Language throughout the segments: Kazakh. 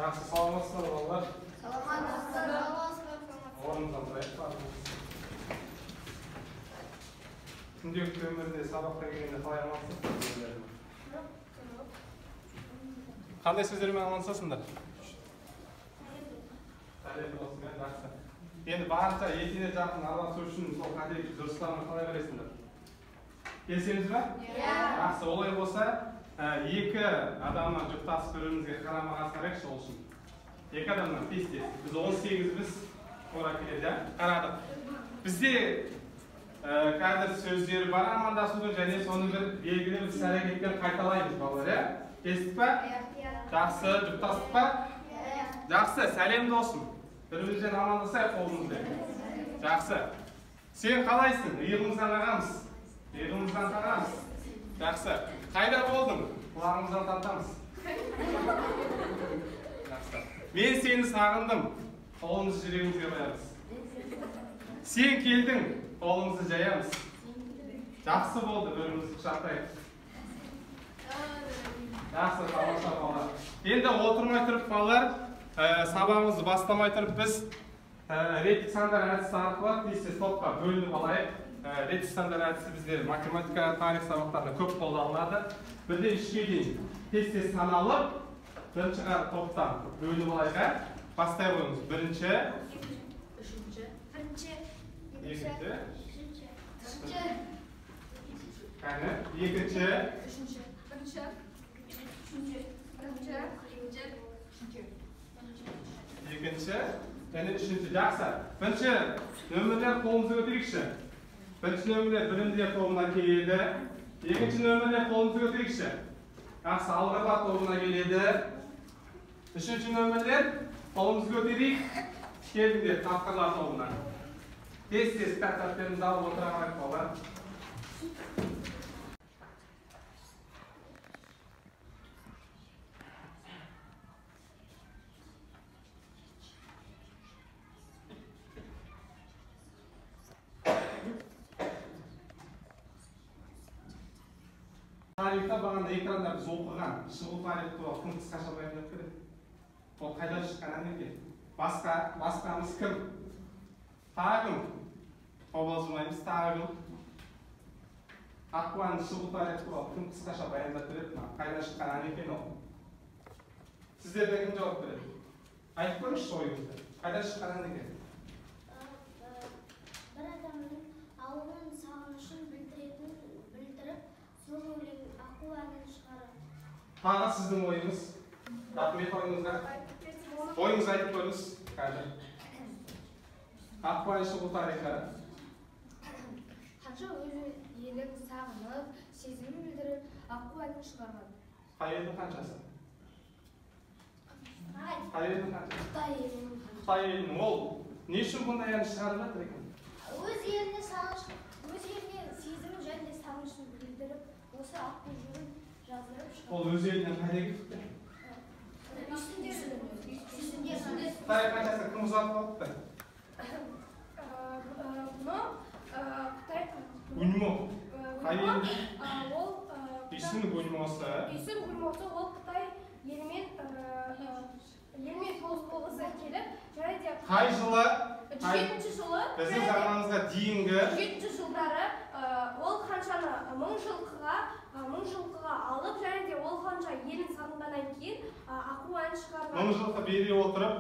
Жақсы, саламатсыздар балалар. Саламатсыздар. Орнымыздан тұрайық барлығымыз. Күнделікті өмірде сабаққа келгенде қалай амандасасыңдар? Қандай сөздермен амандасасыңдар? Сәлем болсын, иә, жақсы. Енді барынша етене жақын араласу үшін сол қателік дұрыстарына қалай қарайсыңдар? Келісеміз ба? Иә. Жақсы, олай болса, екі адамнан жұптасып бір-бірімізге қарама-қарсы қарайықшы ол үшін. Екі адамнан тез-тез. Біз 18-біз, тура келеді, иә? Қарадық. Бізде қазір сөздері бар амандасудың және соны бір белгілі бір іс-әрекетпен қайталаймыз балалар, иә? Келістік па? Иә. Жақсы, жұптастық па? Иә. Жақсы, сәлем досым. Бір-бірімізбен амандасайық қолымызбен. Жақсы. Сен қалайсың? Иығымыздан қағамыз. Иығымыздан қағамыз. Жақсы. Қайда болдың? Құлағымыздан тартамыз. Жақсы. Мен сені сағындым. Қолымызды жүрегімізге қоямыз. Сен келдің. Қолымызды жаямыз. Жақсы болды, бір-бірімізді құшақтайық. Жақсы, тамаша балалар. Енді отырмай тұрып балалар, сабағымызды бастамай тұрып біз реттік сандар әдісі арқылы тез-тез топқа бөлініп алайық. Реттік сандар әдісі бізде математика, тарих сабақтарында көп қолданылады. Бірден үшке дейін тез-тез саналып, бірінші топтан бөлініп алайық. Бастай қойыңыз. Бірінші, Үшінші, бірінші, екінші, үшінші, үшінші, кәні, екінші, үшінші, бірінші, үшінші, бірінші, екінші, үшінші, екінші және үшінші. Жақсы. Бірінші нөмірлер қолымызды көтерейікші. Бірінші нөмірлер білімділер тобына келеді. Екінші нөмірлер қолымызды көтерейікші. Жақсы, алғырлар тобына келеді. Үшінші нөмірлер қолымызды көтерейік. Келіңдер тапқырлар тобына. Тез-тез кітап дәптерімізді алып отыра қалайық балалар. Тарихта бағана экранда біз оқыған шығу тарихы туралы кім қысқаша баяндап береді? Ол қайдан шыққан ән екен? Басқамыз кім? Тағы кім? Қобалжымаймыз, тағы кім? Аққуаның шығу тарихы туралы кім қысқаша баяндап береді? Мына қайдан шыққан ән екен ол? Сіздерден кім жауап береді? Айтып көріңізші ойыңызды. Қайдан шыққан ән екен? Бір адамның ауылын сағынышын білдіріп, сол өлең аққу әнін шығарады. Тағы сіздің ойыңыз. Рахмет ойыңызға. Ойыңызды айтып көріңіз қазір. Аққу әні шығу тарихы. Ханша өз елін сағынып, сезімін білдіріп, аққу әнін шығарған. Қай елдің ханшасы? Қай елдің ханшасы? Қытай елінің ханшасы. Қытай елінің. Ол не үшін бұндай ән шығарып жатыр екен? Өз еліне сағыныш, өз еліне сезімін және сағынышын білдіріп, осы аққу жырын жаздырып шығарған. Ол өз елінен қайда кетіпті? Үйсіндер. Қытай ханшасы кім ұзатып алыпты? Бұны Қытай Гүлмо. Қай елдің? Ол Үйсін Гүлмосы. Үйсін Гүлмосы ол Қытай елімен тоғыз болғысы келіп, және де Қай жылы? 107 жылы. Біздің заманымызға дейінгі 107 жылдары ол ханшаны мың жылқыға алып, және де ол ханша елін сағынғаннан кейін аққу әнін шығарған. Мың жылқы бере отырып,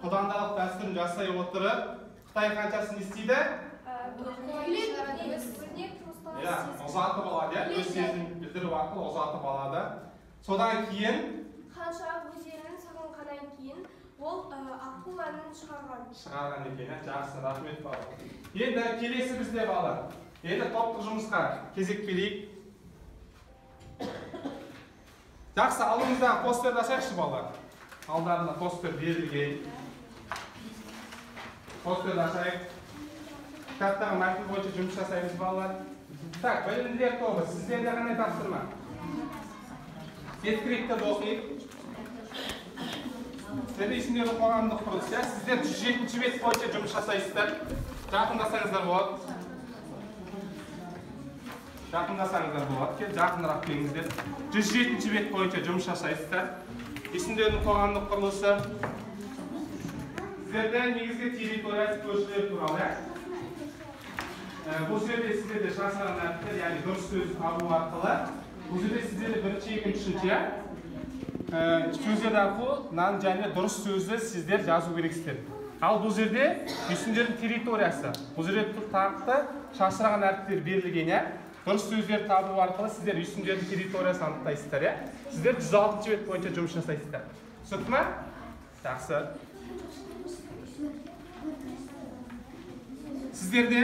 құдандалық дәстүрін жасай отырып, Қытай ханшасы не істейді? Иә, ұзатып алады, иә, өз сезімін білдіру арқылы ұзатып алады. Содан кейін ханша өз елін сағынғаннан кейін ол аққу әнін шығарған. Шығарған екен, иә, жақсы, рахмет балалар. Енді келесі бізде балалар. Енді топтық жұмысқа кезек берейік. Жақсы, алдымыздағы постерді ашайықшы балалар. Алдарына постер берілген. Постерді ашайық. Кітаптағы мәтін бойынша жұмыс жасаймыз балалар. Так, білімділер тобы, сіздерде қандай тапсырма? Беткіректі оқиық. Сіздерде есімдері қоғамдық құрылыс, иә? Сіздер 107 бет бойынша жұмыс жасайсыздар. Жақындасаңыздар болады. Жақындасаңыздар болады. Кел, жақынырақ келіңіздер. 107 бет бойынша жұмыс жасайсыздар. Үйсіндердің қоғамдық құрылысы. Сіздерде негізгі территориясы көршілер туралы, иә? Бұл жерде сіздерде шашыраған әріптер, яғни дұрыс сөз табу арқылы. Бұл жерде сіздерде бірінші, екінші, үшінші, иә? Сөздер арқылы нан және дұрыс сөзді сіздер жазу керексіздер. Ал бұл жерде үйсіндердің территориясы. Бұл жерде тақты шашыраған әріптер берілген, иә? Дұрыс сөздер табу арқылы сіздер үйсіндердің территориясын анықтайсыздар, иә? Сіздер 106 бет бойынша жұмыс жасайсыздар. Түсінікті ма? Жақсы. Сіздерде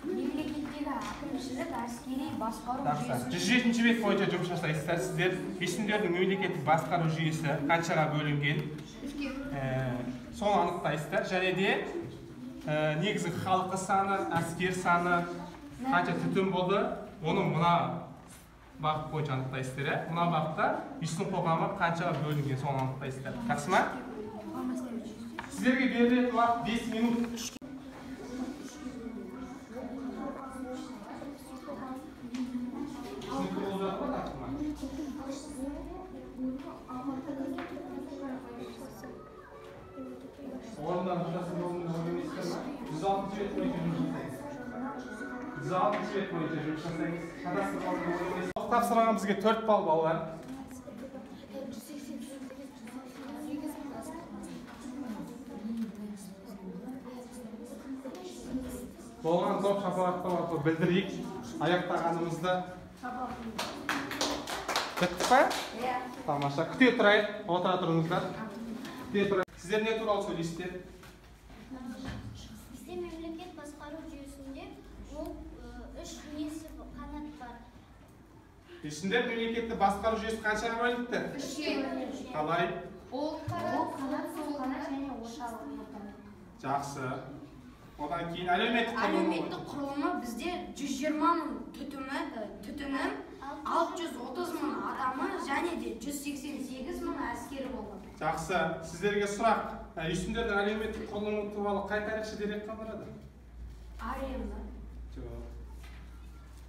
мемлекеттегі әкімшілік, әскери басқару жүйесі. 107 бет бойынша жұмыс жасайсыздар. Сіздер үйсіндердің мемлекеттік басқару жүйесі қаншаға бөлінген, соны анықтайсыздар. Және де негізгі халқы саны, әскер саны, қанша түтін болды, оны мына бағыт бойынша анықтайсыздар. Мына бағытта үйсін қоғамы қаншаға бөлінген, соны анықтайсыздар. Жақсы ма? Сіздерге берілетін уақыт 5 минут. Түсінікті болып жатыр ма, тапсырма? Орындан тұрасыз болуын ойлаймайсыздар ма? 106 бет бойынша жұмыс жасаймыз. 106 бет бойынша жұмыс жасаймыз. Шатастырып алуын ойлаймайсыз. Тапсырған бізге 4 балл балалар. Болған топ шапалақтау арқылы білдірейік аяқтағанымызды. Бітті па? Иә. Тамаша. Күте тұрайық, отыра тұрыңыздар. Күте тұрайық. Сіздер не туралы сөйлейсіздер? Бізде мемлекет басқару жүйесінде ол үш несі қанат бар. Үйсіндер мемлекетті басқару жүйесі қаншаға бөлініпті? Үшке. Қалай? Оң қанат, сол қанат және орталық. Жақсы. Одан кейін әлеуметтік құрылымы. Әлеуметтік құрылымы бізде 120 мың түтіні, 630 мың адамы және де 188 мың әскері болған. Жақсы. Сіздерге сұрақ. Үйсіндердің әлеуметтік құрылымы туралы қай тарихшы дерек қалдырады? Аренда. Жоқ.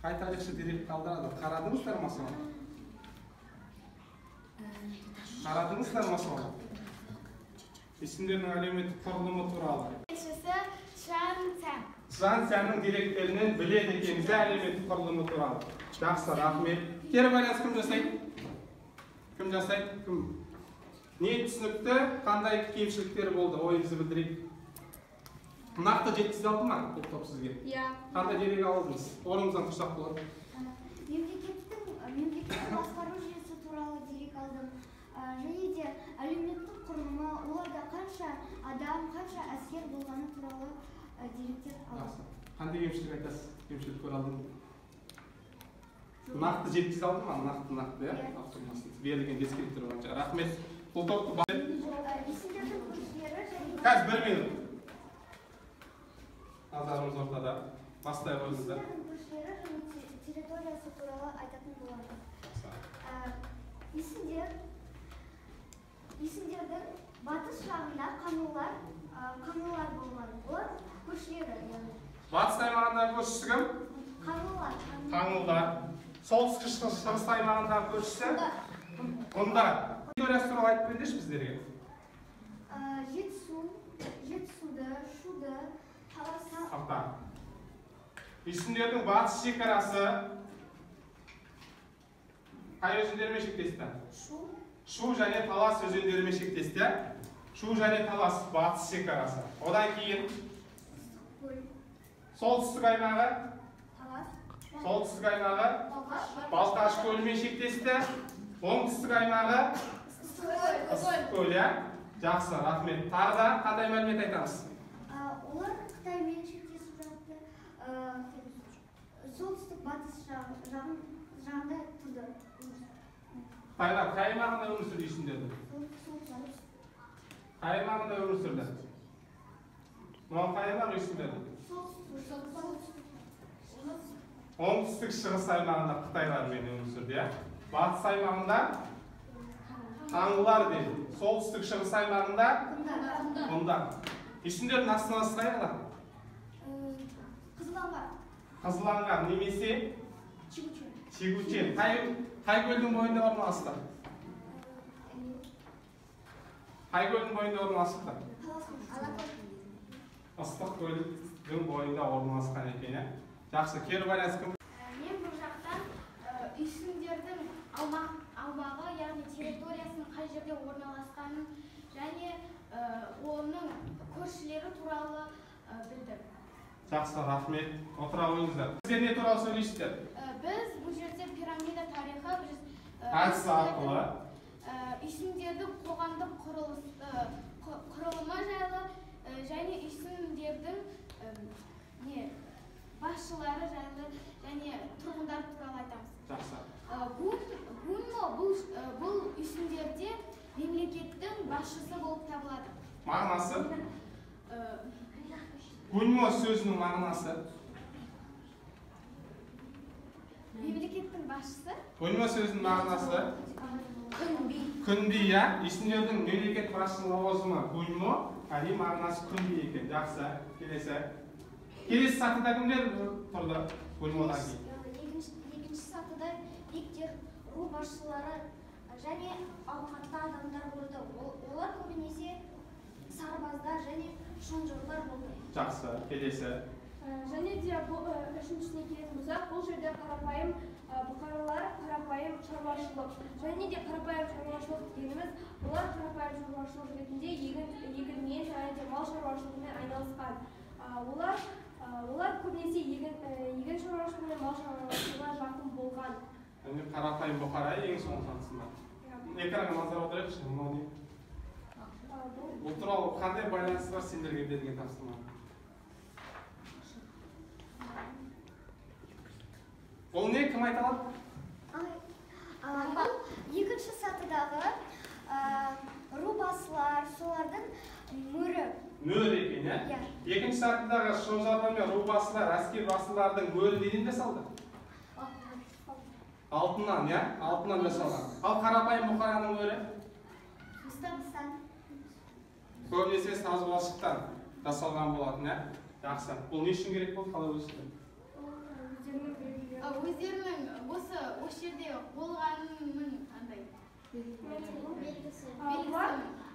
Қай тарихшы дерек қалдырады? Қарадыңыздар ма соны? Қарадыңыздар ма соны? Үйсіндердің әлеуметтік құрылымы туралы. Чжан Цян. Чжан Цянның деректерінен біледі екенбіз әлеуметтік құрылымы туралы. Жақсы, рахмет. Кері байланыс кім жасайды? Кім жасайды? Кім? Не түсінікті, қандай кемшіліктер болды, ойыңызды білдірейік. Нақты жеткізе алды ма бұл топ сізге? Иә. Қандай дерек алдыңыз? Орныңыздан тұрсақ болады. Мемлекеттік басқару жүйесі туралы дерек алдым. Және де әлеуметтік құрылымы, оларда қанша адам, қанша әскер болғаны туралы деректер алдым. Жақсы. Қандай кемшілік айтасыз? Кемшілік көре алдым. Нақты жеткізе алды ма? Нақты, иә? Тапсырмасын. Берілген дескриптор бойынша. Рахмет. Бұл топты Үйсіндердің көршілері және Қазір 1 минут. Назарымыз ортада. Бастай қойыңыздар. Үйсіндердің көршілері және территориясы туралы айтатын боламын. Үйсіндердің батыс жағында қаңлылар болған. Олар көршілері. Батыс аймағындағы көршісі кім? Қаңлылар. Қаңлылар. Солтүстік шығыс аймағындағы көршісі? Ғұндар. Территориясы туралы айтып беріңдерші біздерге. Жетісуды, Шуды, Таласты. Тоқта. Үйсіндердің батыс шекарасы қай өзендермен шектесті? Шу. Шу және Талас өзендерімен шектесті. Шу және Талас батыс шекарасы. Одан кейін солтүстік аймағы Талас. Солтүстік аймағы Балқаш көлімен шектесті. Оңтүстік аймағы Ыстықкөл, иә? Жақсы, рахмет. Тағы да қандай мәлімет айтамыз? Олар Қытаймен шектесіп жатты. Солтүстік батыс жағында тұрды. Қытайлар қай аймағында өмір сүрді үйсіндердің? Қай аймағында өмір сүрді? Мынау қай аймақ үйсіндердің? Оңтүстік шығыс аймағында қытайлармен өмір сүрді, иә? Батыс аймағында қаңлылар дейді. Солтүстік шығыс аймағында ғұндар. Үйсіндердің астанасы қай қала? Қызылаңғар. Қызылаңғар немесе Чигучен. Чигучен. Қай көлдің бойында орналасты? Қай көлдің бойында орналасыпты? Ыстық көлдің бойында орналасқан екен, иә? Жақсы, кері байланыс кім? Мен бұл жақтан үйсіндердің аумағы, яғни территориясының қай жерде орналасқанын және оның көршілері туралы білдім. Жақсы, рахмет. Отыра қойыңыздар. Сіздер не туралы сөйлейсіздер? Біз бұл жерде пирамида тарихы, біз әдіс арқылы үйсіндердің қоғамдық құрылымы жайлы және үйсіндердің басшылары жайлы және тұрғындар туралы айтамыз. Жақсы. Гунмо бұл үйсіндерде мемлекеттің басшысы болып табылады. Мағынасы? Гунмо сөзінің мағынасы? Мемлекеттің басшысы? Гунмо сөзінің мағынасы? Күнби. Күнби, иә. Үйсіндердің мемлекет басшысының лауазымы гунмо, яғни мағынасы күнби екен. Жақсы. Келесі. Келесі сатыда кімдер тұрды гуньмодан кейін? Екінші сатыда бектер, ру басшылары және ауқатты адамдар болды. Олар көбінесе сарбаздар және шонжарлар болды. Жақсы. Келесі. Және де бұл үшіншісіне келетін болсақ, бұл жерде қарапайым бұқаралар, қарапайым шаруашылық. Және де қарапайым шаруашылық дегеніміз, олар қарапайым шаруашылық ретінде егінмен және де мал шаруашылығымен айналысқан. Олар көбінесе егін шаруашылығы мен мал шаруашылығына жақын болған. Яғни қарапайым бұқара ең соңғы сатысында. Экранға назар аударайықшы, мынау не? Бұл туралы қандай байланысы бар сендерге берілген тапсырма? Ол не, кім айта алады? Бұл екінші сатыдағы ру басылар, солардың мөрі. Мөр екен, иә? Екінші сатыдағы шонжарлар мен ру басылар, әскер басылардың мөрі неден жасалды? Алтыннан, иә? Алтыннан жасалған. Ал қарапайым бұқараның мөрі? Мыстан. Көбінесе саз балшықтан жасалған болатын, иә? Жақсы. Бұл не үшін керек болды, қалай өсті? Өздерінің осы жерде болғанының андай белгісі.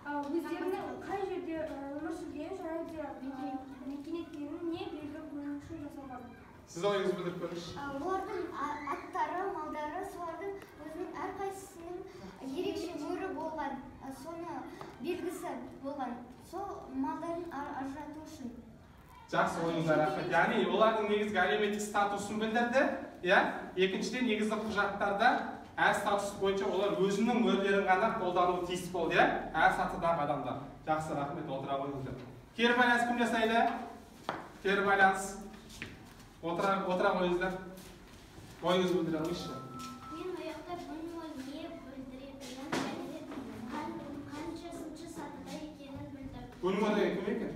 Өздерінің қай жерде өмір сүргенін және де мекен еткенін не белгі қою үшін жасалған. Сіз ойыңызды білдіріп көріңізші. Олардың аттары, малдары, солардың өзінің әрқайсысының ерекше мөрі болған, соны белгісі болған. Сол малдарын ажырату үшін. Жақсы, ойыңызға рахмет. Яғни олардың негізгі әлеуметтік статусын білдірді, иә? Екіншіден, негізгі құжаттарда әр статус бойынша олар өзінің мөрлерін ғана қолдануы тиіс болды, иә? Әр сатыдағы адамдар. Жақсы, рахмет, отыра қойыңыздар. Кері байланыс кім жасайды? Кері байланыс. Отыра қойыңыздар. Ойыңызды білдіре қойыңызшы. Мен аяқта гунмо не білдіретінін және де қаншасыншы сатыда екенін білдім. Гунмо деген кім екен?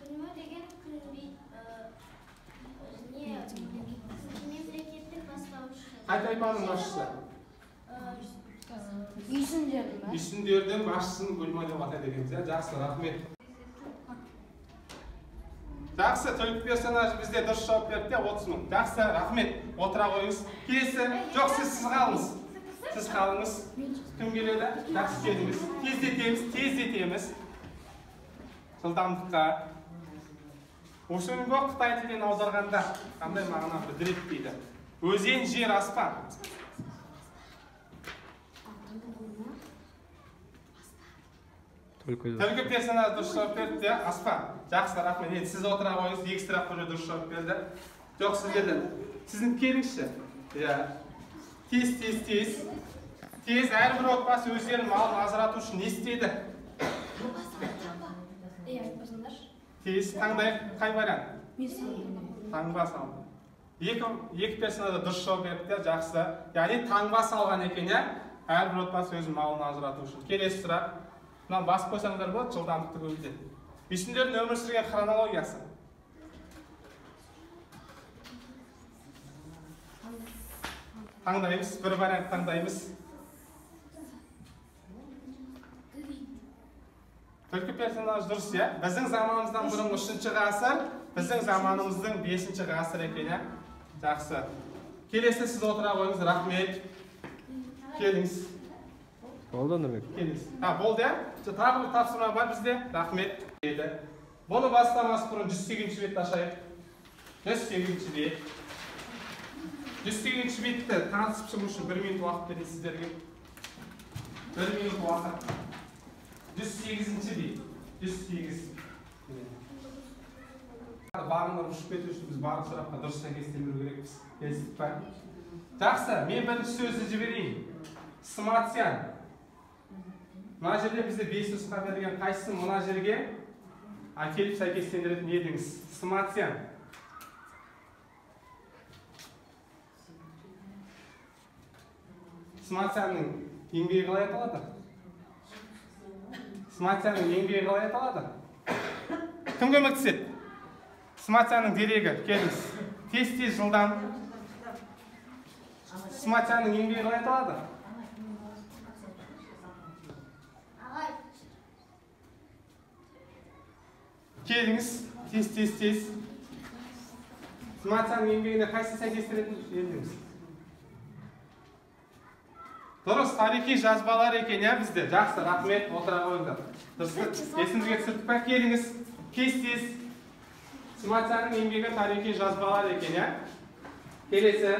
Гунмо деген күнби, мемлекеттік бастаушы. Қай тайпаның басшысы? Үйсіндердің ба? Үйсіндердің басшысын гунмо деп атайды екенбіз, иә? Жақсы, рахмет. Жақсы, түлкі персонажы бізде дұрыс жауап берді де, 30 мың. Жақсы, рахмет. Отыра қойыңыз. Келесі, жоқ, сіз қалыңыз. Сіз қалыңыз. Кім келеді? Жақсы, келіңіз. Тездетеміз, тездетеміз. Жылдамдыққа. Усунго қытай тілінен аударғанда қандай мағына білдіреді дейді? Өзен, жер, аспан. Түлкі персонаж дұрыс жауап берді де, аспан. Жақсы, рахмет. Енді сіз отыра қойыңыз, екі сұрақ бойынша дұрыс жауап берді. Жоқ, сіздерден. Сіздің келіңізші. Иә. Тез, тез, тез. Тез, әрбір отбасы өздерінің малын ажырату үшін не істеді? Тез, таңдайық. Қай вариант? Таңба салды. Екі персонаж да дұрыс жауап берді де, жақсы. Яғни таңба салған екен, иә? Әрбір отбасы өзінің малын ажырату үшін. Келесі сұрақ. Мынаны басып қойсаңдар болады, жылдамдықты көбейтеді. Үйсіндердің өмір сүрген хронологиясы. Таңдаймыз, бір вариант таңдаймыз. Түлкі персонаж дұрыс, иә? Біздің заманымыздан бұрынғы 3-ші ғасыр, біздің заманымыздың 5-ші ғасыр екен, иә? Жақсы. Келесі сіз отыра қойыңыз, рахмет. Келіңіз. Болды, Нұрбек. Келіңіз. Болды, иә? Тағы бір тапсырма бар бізде. Рахмет. Бұны бастамас бұрын 108-ші бетті ашайық. 108-ші бет. 108-ші бетті танысып шығу үшін 1 минут уақыт берейін сіздерге. 1 минут уақыт. 108-ші бет. 108. Бағындар ұшып кету үшін біз барлық сұраққа дұрыс сәйкестендіру керекпіз. Келістік па? Жақсы, мен бірінші сөзді жіберейін. Сыматсян. Мына жерде бізде 5 нұсқа берілген, қайсысын мына жерге әкеліп сәйкестендіретін едіңіз? Сыматсян. Сыматсянның еңбегі қалай аталады? Сыматсянның еңбегі қалай аталады? Кім көмектеседі? Сыматсянның дерегі, келіңіз. Тез-тез жылдам. Сыматсянның еңбегі қалай аталады? Келіңіз, тез-тез-тез. Сыматсянның еңбегіне қайсысын сәйкестіретін едіңіз? Дұрыс, тарихи жазбалар екен, иә бізде. Жақсы, рахмет, отыра қойыңдар. Дұрыс, есімізге түсірдік па? Келіңіз, тез-тез. Сыматсянның еңбегі тарихи жазбалар екен, иә? Келесі.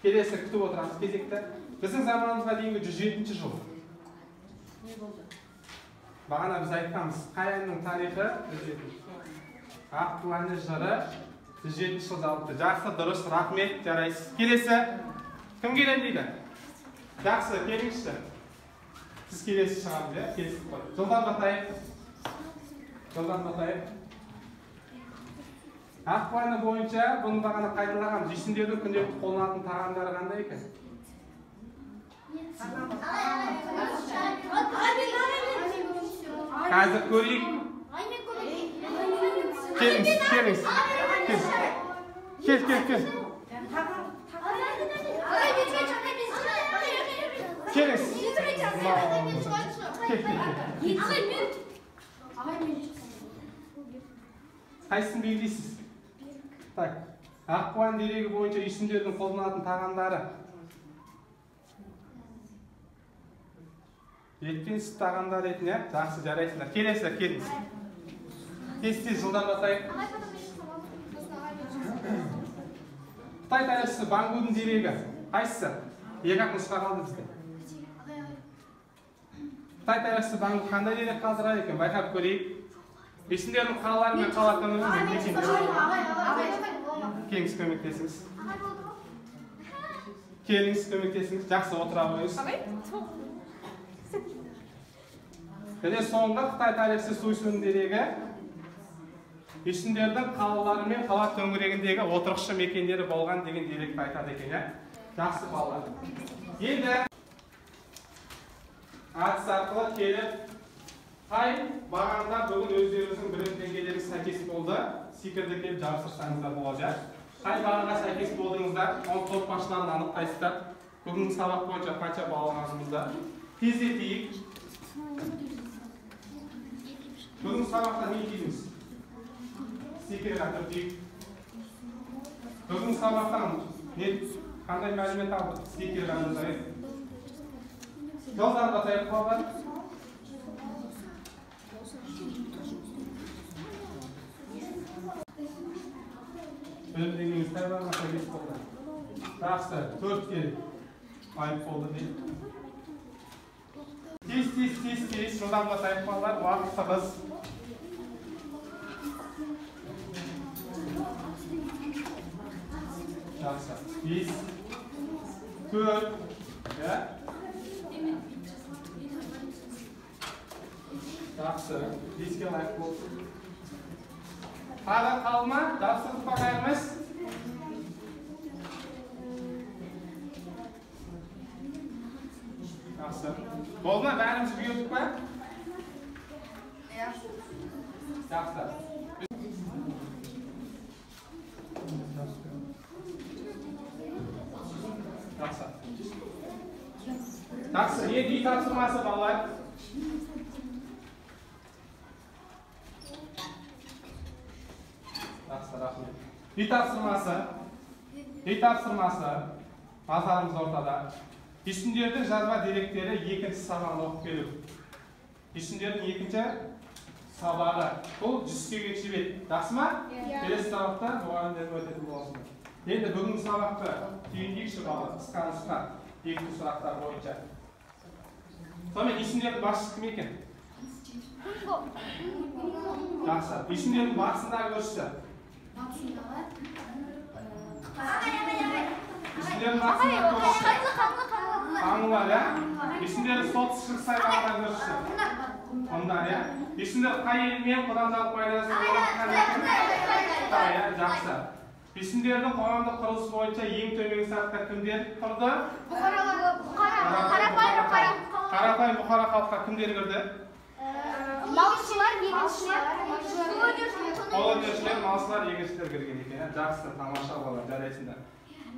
Келесі күтіп отырамыз кезекті. Біздің заманымызға дейінгі 107 жыл. Не болды? Бағана біз айтқанбыз, қай әннің тарихы 107. Ақтуәні жыры 107 жыл жалыпты. Жақсы, дұрыс, рахмет, жарайсыз. Келесі. Кім келем дейді? Жақсы, келіңізші. Сіз келесі шығамыз, иә? Келістік қой. Жылдамдатайық. Жылдамдатайық. Ақтуәні бойынша бұны бағана қайталағанбыз. Үйсіндердің күнделікті қолданатын тағамдары қандай екен? Қазір көрейік. Келіңіз, келіңіз. Кел, кел, кел. Келіңіз. Кел, кел, кел. Қайсысын белгілейсіз? Так, Аққуан дерегі бойынша үйсіндердің қолданатын тағамдары. Ет пен сүт тағамдары етін, иә? Жақсы, жарайсыңдар. Келесі, келіңіз. Тез-тез жылдамдатайық. Қытай тарихшысы Бангудың дерегі. Қайсысы? Екі-ақ нұсқа қалды бізде. Қытай тарихшысы Бангу қандай дерек қалдырар екен? Байқап көрейік. Үйсіндердің қалалары мен қала төңірегінде. Келіңіз, көмектесіңіз. Келіңіз, көмектесіңіз. Жақсы, отыра қойыңыз. Және соңғы Қытай тарихшысы Суйсунның дерегі үйсіндердің қалалары мен қала төңірегіндегі отырықшы мекендері болған деген деректі айтады екен, иә? Жақсы, балалар. Енді әдіс арқылы келіп қай бағанда бүгін өздеріңіздің білім деңгейлеріңіз сәйкес болды, стикерді келіп жабыстырсаңыздар болады, иә? Қай бағанға сәйкес болдыңыздар, оның топ басшыларын анықтайсыздар. Бүгінгі сабақ бойынша қанша балл алғанымызды тездетейік. Бүгінгі сабақта не дейміз? Стикерге түртейік. Бүгінгі сабақтан не қандай мәлімет алдық? Стикерге жазайық. Жолдарға тайып қалған. Білім деңгейіңіз қай бағанға сәйкес болды? Жақсы, 4 келіп айып болды дейді. Тез, тез, тез, тез, жылдамдатайық балалар, уақыт тығыз. Жақсы, 5, 4, иә? Жақсы, 5-ке лайық болды. Тағы қалма, жапсырып бақайымыз. Жақсы. Болды ма? Бәріміз үлгердік па? Жақсы. Жақсы. Жақсы, енді үй тапсырмасы балалар. Жақсы, рахмет. Үй тапсырмасы. Үй тапсырмасы. Назарымыз ортада. Үйсіндердің жазба деректері екінші сабағын оқып келу. Үйсіндердің екінші сабағы. Бұл 108-ші бет. Жақсы ма? Келесі сабақта мұғалімдерге өтетін боласыңдар. Енді бүгінгі сабақты түйіндейікші, балалар, қысқа нұсқа екінші сұрақтар бойынша. Сонымен, үйсіндердің басшысы кім екен? Жақсы. Үйсіндердің батысындағы көршісі? Үйсіндердің батысындағы көршісі? Қаңлылар, иә? Үйсіндердің солтүстік шығыс аймағындағы көршісі? Ғұндар, иә? Үйсіндер қай елмен құдандалық байланыс орнатқан екен? Қытай, иә? Жақсы. Үйсіндердің қоғамдық құрылысы бойынша ең төменгі сатыда кімдер тұрды? Қарапайым бұқара халыққа кімдер кірді? Малшылар, егіншілер. Қолөнершілер, малшылар, егіншілер кірген екен. Жақсы, тамаша балалар, жарайсыңдар.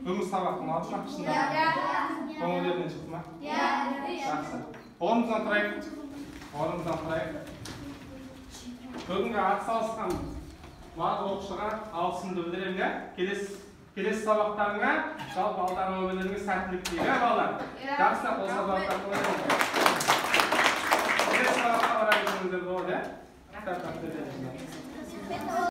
Бүгінгі сабақ ұнады ма? Шынында? Көңілдерінен шықты ма? Жақсы. Орнымыздан тұрайық. Орнымыздан тұрайық. Бүгінгі атсалысқан барлық оқушыға алғысымды білдіремін, иә? Келесі сабақтарыңа, жалпы алдағы өмірлеріңе сәттілік тілеймін, иә, балалар? Жақсы, қол сабақтар.